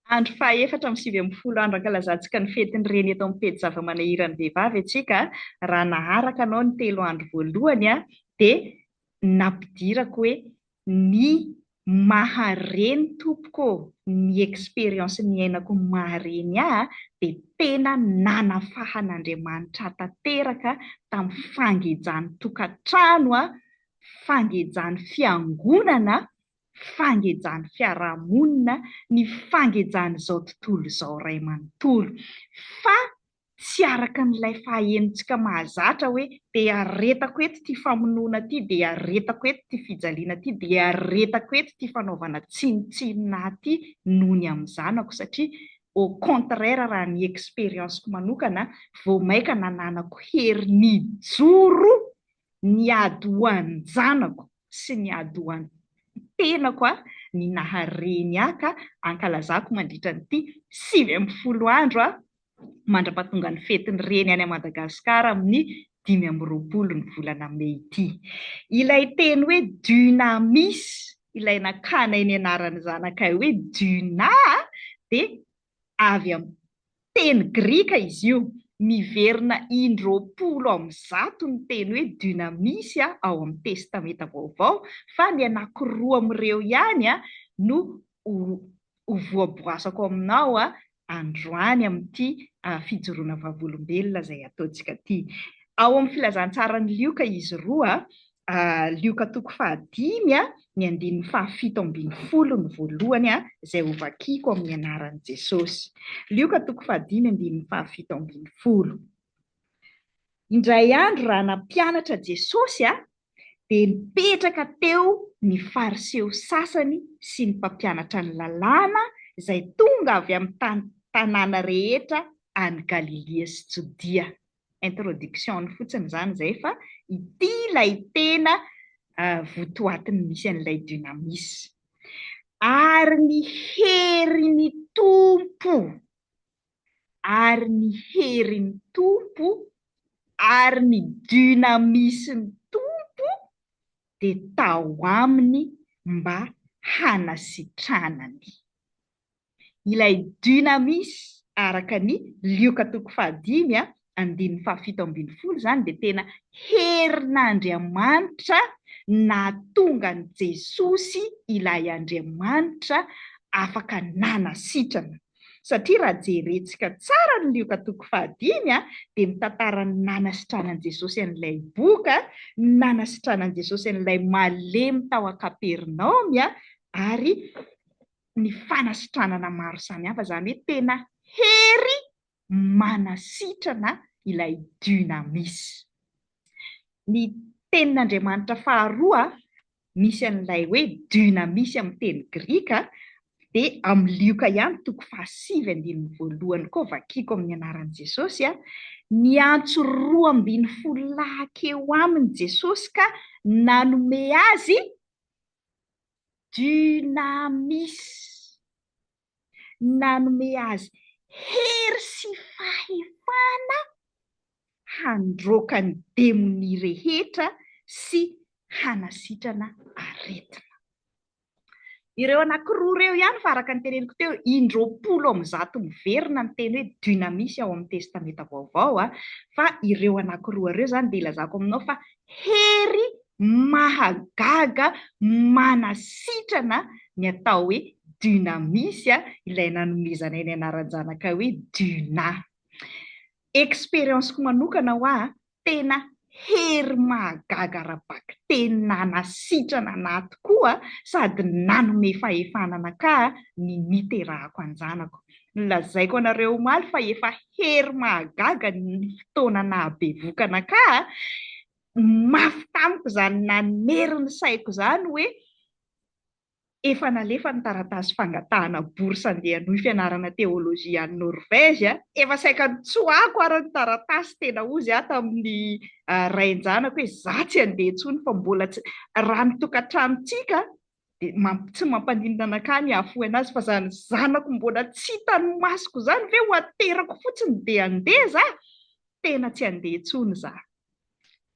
Andro faha-efatra amin'ny 19 andro ankalazantsika ny fetin'ny reny eto amin'ny pejy zava-manahiran'ny vehivavy antsika. Raha naharaka anao ny 3 andro voalohany dia nampidirako hoe ny maha reny tompoko ô, ny expérience niainako ny maha reny ahy dia tena nanafahan'Andriamanitra ahy tanteraka tamin'ny fangejan'ny tokantrano, fangejan'ny fiangonana, fangejan'ny fiarahamonina, ny fangejan'izao tontolo izao iray manontolo. Fa tsy araka an'ilay fahenontsika mahazatra hoe dia aretako eto ity famonoana ity, dia aretako eto ity fijaliana ity, dia aretako eto ity fanaovana tsinontsinona ahy ity noho ny amin'ny zanako satria au contraire raha ny expérience-ko manokana vao maika nananako hery nijoro niady ho an-janako sy ny ady ho an'ny tenako aho, ny naha reny ahy ka ankalazako mandritra an'ity 19 andro aho mandra-pahatonga ny fetin'ny reny any Madagasikara amin'ny 25 ny volana mey ity. Ilay teny hoe dunamis, ilay nakanay ny anaran'ny zanakay hoe Duna dia avy amin'ny teny grika izy io. Miverina in-21 ny teny hoe dunamis ao amin'ny Testamenta Vaovao, fa ny anankiroa amin'ireo ihany no ho voaboasako aminao androany amin'ity fijoroana vavolombelona izay ataontsika ity. Ao amin'ny Filazantsaran'i Lioka izy roa, Lioka toko fahadimy, ny andininy faha-17 ny voalohany, izay hovakiko amin'ny anaran'i Jesosy. Lioka toko fahadimy andininy faha-17. Indray andro raha nampianatra Jesosy, dia nipetraka teo ny Fariseo sasany sy ny mpampianatra ny lalàna izay tonga avy amin'ny tany tanàna rehetra any Galilia sy Jodia. Introduction-ny fotsiny izany izay fa ity ilay tena votoatiny misy an'ilay dunamis. Ary ny herin'ny Tompo, ary ny herin'ny Tompo, ary ny dunamis-n'ny Tompo dia tao aminy mba hanasitranany. Ilay dunamis araka ny Lioka toko fahadimy andininy faha-17 izany dia tena herin'Andriamanitra nahatonga an'i Jesosy ilay Andriamanitra afaka nanasitrana. Satria raha jerentsika tsara ny Lioka toko fahadimy dia mitantara ny nanasitranan'i Jesosy an'ilay boka, ny nanasitranan'i Jesosy an'ilay malemy tao Kapernaomy ary ny fanasitranana maro samihafa, izany hoe tena hery manasitrana ilay dunamis. Ny tenin'Andriamanitra faharoa misy an'ilay hoe dunamis amin'ny teny grika dia amin'ny Lioka ihany toko fahasivy andininy voalohany koa vakiko amin'ny anaran'i Jesosy, niantso 12 lahy hankeo aminy Jesosy ka nanome azy Dunamis. Nanome azy hery sy fahefana handroaka ny demonia rehetra sy hanasitrana aretina. Ireo anankiroa ireo ihany fa araka ny teneniko teo, in-21 miverina ny teny hoe dunamis ao amin'ny Testamenta Vaovao, fa ireo anankiroa ireo izany dia ilazako aminao fa hery mahagaga manasitrana ny atao hoe dunamis, ilay nanomezanay ny anaran-janakay hoe Duna. Expérience-ko manokana hoa, tena hery mahagaga ara-bakiteny nanasitrana anah tokoa sady nanome fahefana anakahy ny niterahako an-janako. Nolazaiko anareo omaly fa efa hery mahagaga ny fotoana nahabevoka anakahy, mafy tamiko izany nanery ny saiko izany hoe efa nalefa ny taratasy fangatahana bourse andeha hanohy fianarana teolojia any Norvège, efa saika nitsoahako ary ny taratasy tena hozy aho tamin'ny rain-janako hoe za tsy handeha intsony fa mbola tsy raha ny tokantranontsika dia tsy mampaninona anakahy ny hahafoy anazy fa zany zanako mbola tsy hitan'ny masoko izany ve ho aterako fotsiny dia handeha za? Tena tsy handeha intsony za.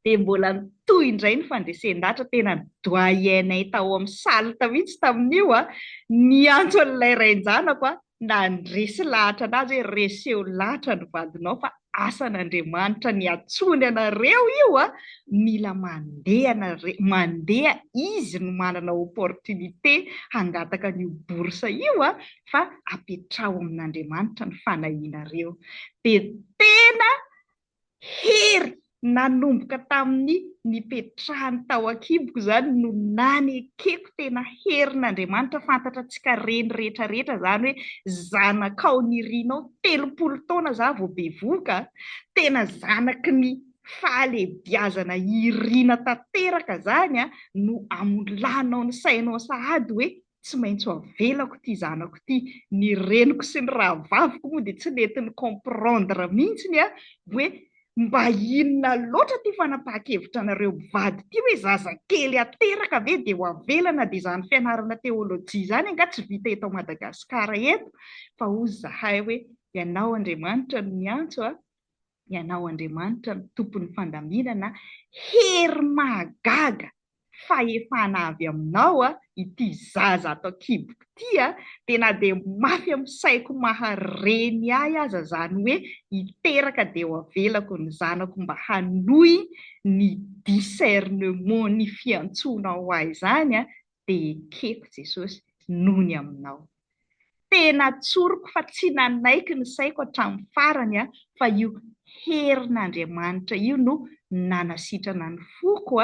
Dia mbola nitohy indray ny fandresen-dahatra, tena doyen-nay tao amin'ny salle mihitsy tamin'io, niantso an'ilay rain-janako aho. nandresy lahatra anazy hoe reseo lahatra ny vadinao fa asan'Andriamanitra niantsoany anareo io a, mila mandeha nare, mandeha izy no manana opportunité hangataka an'io bourse io a, fa apetraho amin'Andriamanitra ny fanahianareo. Dia tena hery nanomboka tamin'ny nipetrahany tao an-kiboko izany no nanekeko tena herin'Andriamanitra. Fantatratsika reny rehetra rehetra izany hoe zanakao nirinao 30 taona za vao bevohoka, tena zanaky ny fahalehibiazana irina tanteraka izany no amolanao ny sainao sahady hoe tsy maintsy ho avelako ity zanako ity, ny reniko sy ny rahavaviko moa dia tsy nety ni-comprendre mihitsy hoe mba inona loatra ity fanapahan-kevitra anareo mivady ity hoe zazakely ateraka ve dia ho avela na dia izany fianarana teolojia izany angaha tsy vita eto Madagasikara eto fa hozy izahay hoe ianao Andriamanitra no miantso a, ianao Andriamanitra no tompon'ny fandaminana, hery mahagaga fahefana avy aminao ity zaza ato an-kiboko ity dia na dia mafy amin'ny saiko maha reny ahy aza izany hoe hiteraka dia ho avelako ny zanako mba hanohy ny discernement ny fiantsoanao ahy izany dia ekeko Jesosy noho ny aminao. Tena tsoriko fa tsy nanaiky ny saiko hatramin'ny farany aho fa io herin'Andriamanitra io no nanasitrana ny foko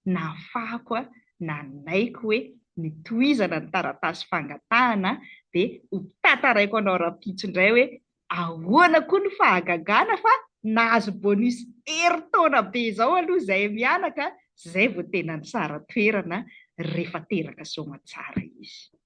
nahafahako nanaiky hoe nitohizana ny taratasy fangatahana dia ho tantaraiko anao rahampitso indray hoe ahoana koa ny fahagagana fa nahazo bonus herintaona be izao aloha izahay mianaka izay vao tena nisara-toerana rehefa teraka soamatsara izy.